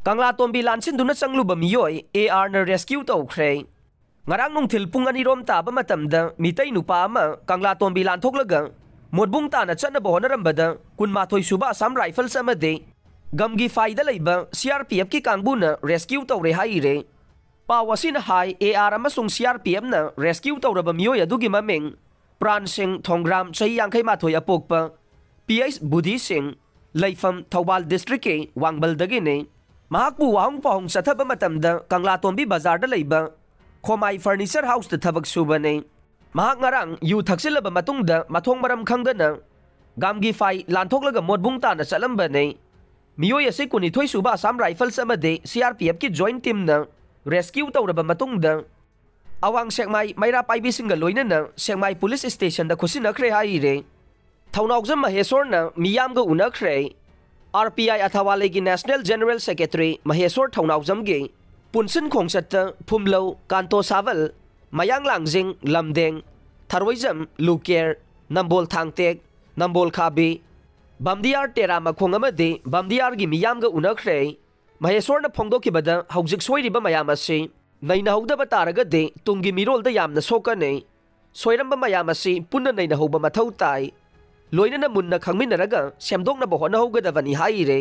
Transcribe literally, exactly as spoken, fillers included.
ꯀꯪꯂꯥꯇꯣꯝꯕꯤ ꯂꯥꯟꯁꯤꯟꯗꯨꯅ ꯆꯪꯂꯨꯕ ꯃꯤꯑꯣꯏ ꯑꯦ ꯑꯥꯔꯅ ꯔꯦꯁꯀ꯭ꯌꯨ ꯇꯧꯈ꯭ꯔꯦ꯫ ꯉꯔꯥꯡ ꯅꯨꯡꯊꯤꯜ ꯄꯨꯡ ꯑꯅꯤꯔꯣꯝ ꯇꯥꯕ ꯃꯇꯝꯗ ꯃꯤꯇꯩ ꯅꯨꯄꯥ ꯑꯃ ꯀꯪꯂꯥꯇꯣꯝꯕꯤ ꯂꯥꯟꯊꯣꯛꯂꯒ ꯃꯣꯠꯕꯨꯡ ꯇꯥꯅ ꯆꯠꯅꯕ ꯍꯣꯠꯅꯔꯝꯕꯗ ꯀꯨꯟꯃꯥꯊꯣꯏ ꯁꯨꯕ ꯑꯁꯥꯝ ꯔꯥꯏꯐꯜꯁ ꯑꯃꯗꯤ ꯒꯝꯒꯤꯐꯥꯏꯗ ꯂꯩꯕ ꯁꯤ ꯑꯥꯔ ꯄꯤ ꯑꯦꯐꯀꯤ ꯀꯥꯡꯕꯨꯅ ꯔꯦꯁꯀ꯭ꯌꯨ ꯇꯧꯔꯦ ꯍꯥꯏꯔꯦ꯫ ꯄꯥꯎ ꯑꯁꯤꯅ ꯍꯥꯏ, ꯑꯦ ꯑꯥꯔ ꯑꯃꯁꯨꯡ ꯁꯤ ꯑꯥꯔ ꯄꯤ ꯑꯦꯐꯅ ꯔꯦꯁꯀ꯭ꯌꯨ ꯇꯧꯔꯕ ꯃꯤꯑꯣꯏ ꯑꯗꯨꯒꯤ ꯃꯃꯤꯡ ꯄ꯭ꯔꯥꯟ ꯁꯤꯡ ꯊꯣꯡꯒ꯭ꯔꯥꯝ, ꯆꯍꯤ ꯌꯥꯡꯈꯩ ꯃꯥꯊꯣꯏ ꯑꯄꯣꯛꯄ, ꯄꯤ ꯑꯩꯆ ꯕꯨꯙꯤ ꯁꯤꯡ, ꯂꯩꯐꯝ ꯊꯧꯕꯥꯜ ꯗꯤꯁꯇ꯭ꯔꯤꯛꯀꯤ ꯋꯥꯡꯕꯜꯗꯒꯤꯅꯤ꯫ ꯃꯍꯥꯛꯄꯨ ꯋꯥꯍꯪ ꯄꯥꯎꯍꯪ ꯆꯠꯊꯕ ꯃꯇꯝꯗ ꯀꯪꯂꯥꯇꯣꯝꯕꯤ ꯕꯖꯥꯔꯗ ꯂꯩꯕ ꯈꯣꯃꯥꯏ ꯐꯔꯅꯤꯆꯔ ꯍꯥꯎꯁꯇ ꯊꯕꯛ ꯁꯨꯕꯅꯤ꯫ ꯃꯍꯥꯛ ꯉꯔꯥꯡ ꯌꯨ ꯊꯛꯆꯤꯜꯂꯕ ꯃꯇꯨꯡꯗ ꯃꯊꯣꯡ ꯃꯔꯝ ꯈꯪꯗꯅ ꯒꯥꯝꯒꯤꯐꯥꯏ ꯂꯥꯟꯊꯣꯛꯂꯒ ꯃꯣꯠꯕꯨꯡ ꯇꯥꯅ ꯆꯠꯂꯝꯕꯅꯤ꯫ ꯃꯤꯑꯣꯏ ꯑꯁꯤ ꯀꯨꯟꯅꯤꯊꯣꯏ ꯁꯨꯕ ꯑꯁꯥꯝ ꯔꯥꯏꯐꯜꯁ ꯑꯃꯗꯤ ꯁꯤ ꯑꯥꯔ ꯄꯤ ꯑꯦꯐꯀꯤ ꯖꯣꯏꯟ ꯇꯤꯝꯅ ꯔꯦꯁꯀ꯭ꯌꯨ ꯇꯧꯔꯕ ꯃꯇꯨꯡꯗ ꯑꯋꯥꯡ ꯁꯦꯛꯃꯥꯏ ꯃꯩꯔꯥ ꯄꯥꯏꯕꯤꯁꯤꯡꯒ ꯂꯣꯏꯅꯅ ꯁꯦꯛꯃꯥꯏ ꯄꯨꯂꯤꯁ ꯁ꯭ꯇꯦꯁꯟꯗ ꯈꯨꯠꯁꯤꯟꯅꯈ꯭ꯔꯦ ꯍꯥꯏꯔꯦ꯫ ꯊꯧꯅꯥꯎꯖꯝ ꯃꯍꯦꯁꯣꯔꯅ ꯃꯤꯌꯥꯝꯒ ꯎꯅꯈ꯭ꯔꯦ꯫ ꯑꯥꯔ ꯄꯤ ꯑꯥꯏ ꯑꯊꯥꯋꯥꯂꯦꯒꯤ ꯅꯦꯁꯅꯦꯜ ꯖꯦꯅꯔꯦꯜ ꯁꯦꯀ꯭ꯔꯦꯇꯔꯤ ꯃꯍꯦꯁꯣꯔ ꯊꯧꯅꯥꯎꯖꯝꯒꯤ ꯄꯨꯟꯁꯤꯟ ꯈꯣꯡꯆꯠꯇ ꯐꯨꯝꯂꯧ, ꯀꯥꯟꯇꯣ ꯁꯥꯕꯜ, ꯃꯌꯥꯡ ꯂꯥꯡꯖꯤꯡ, ꯂꯝꯗꯦꯡ, ꯊꯔꯣꯏꯖꯝ, ꯂꯨꯀꯦꯔ, ꯅꯝꯕꯣꯜ ꯊꯥꯡꯇꯦꯛ, ꯅꯝꯕꯣꯜ ꯈꯥꯕꯤ, ꯕꯝꯗꯤꯌꯥꯔ ꯇꯦꯔꯥ ꯃꯈꯣꯡ ꯑꯃꯗꯤ ꯕꯝꯗꯤꯌꯥꯔꯒꯤ ꯃꯤꯌꯥꯝꯒ ꯎꯅꯈ꯭ꯔꯦ꯫ ꯃꯍꯦꯁꯣꯔꯅ ꯐꯣꯡꯗꯣꯛꯈꯤꯕꯗ ꯍꯧꯖꯤꯛ ꯁꯣꯏꯔꯤꯕ ꯃꯌꯥꯝ ꯑꯁꯤ ꯅꯩꯅꯍꯧꯗꯕ ꯇꯥꯔꯒꯗꯤ ꯇꯨꯡꯒꯤ ꯃꯤꯔꯣꯜꯗ ꯌꯥꯝꯅ ꯁꯣꯛꯀꯅꯤ꯫ ꯁꯣꯏꯔꯝꯕ ꯃꯌꯥꯝ ꯑꯁꯤ ꯄꯨꯟꯅ ꯅꯩꯅꯍꯧꯕ ꯃꯊꯧ ꯇꯥꯏ꯫ ꯂꯣꯏꯅꯅ ꯃꯨꯟꯅ ꯈꯪꯃꯤꯟꯅꯔꯒ ꯁꯦꯝꯗꯣꯛꯅꯕ ꯍꯣꯠꯅꯍꯧꯒꯗꯕꯅꯤ ꯍꯥꯏꯔꯦ꯫